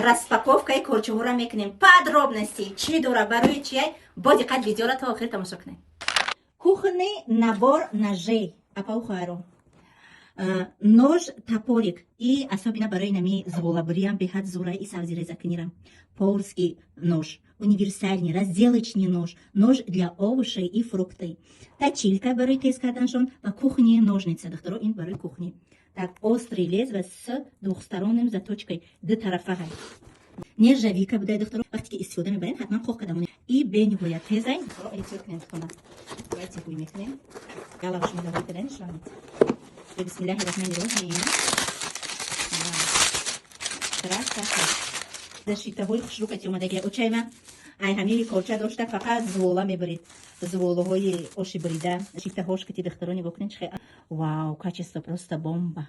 Распаковкаи корчаҳоро мекунем. Подробности чӣ дора, барои чия, бо диққат видеоро то охир тамошо кунем. Кухонный набор ножей, апау хоҳаро. Нож топорик и особенно барои нами зуволабуриам беҳад зура и сабзирезакунирам. Поварский нож, универсальный разделочный нож, нож для овощей и фрукты. Точилка барои тез карданшон ва кухонные ножницы, духтаро, ин барои кухни. Так, острый лезвие с двухсторонним заточкой, ду тарафа ҳай. Нержавейка будай, духтаро, вақте ки истифода мебарем, ҳатман қоқ када монем. И бениҳоят тезай. Духтаро, эҳтиёт кунем, хона. Давайте ҳуй мекунем. Яла, шумо давай када нишон. Бисмиллаҳи раҳмани роҳим. Красота. Защитаҳои хушрӯ кати омадаги. Очайма ай ҳамини корча дошта, фақат зувола мебарид. Зуволаҳои оши бурида. Защитаҳош кати, духтаро, нигоҳ кунед, чихе. Вау, качество просто бомба.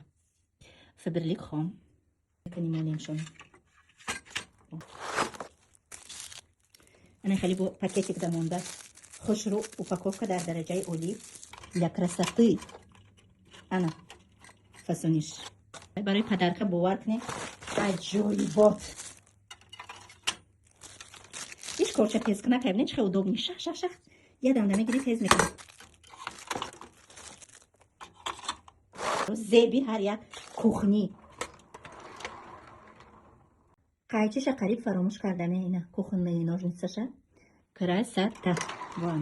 Фаберлик хом. Канимолемшон. Ана хеле бо пакетик да монда. Хушрӯ упаковка дар дараҷаи олӣ для красоты. Ана фасониш. Барои подарка, бовар кунед, аҷоибот. Иш корча тез кунак, ҳайбне чихе удобный. Шах шах шах. Ядам мегири, тез мекунӣ. Зеби ҳар як кухни. Қайчиша қариб фаромӯш кардам, ина кухонные ножницаша. Красота. Вон.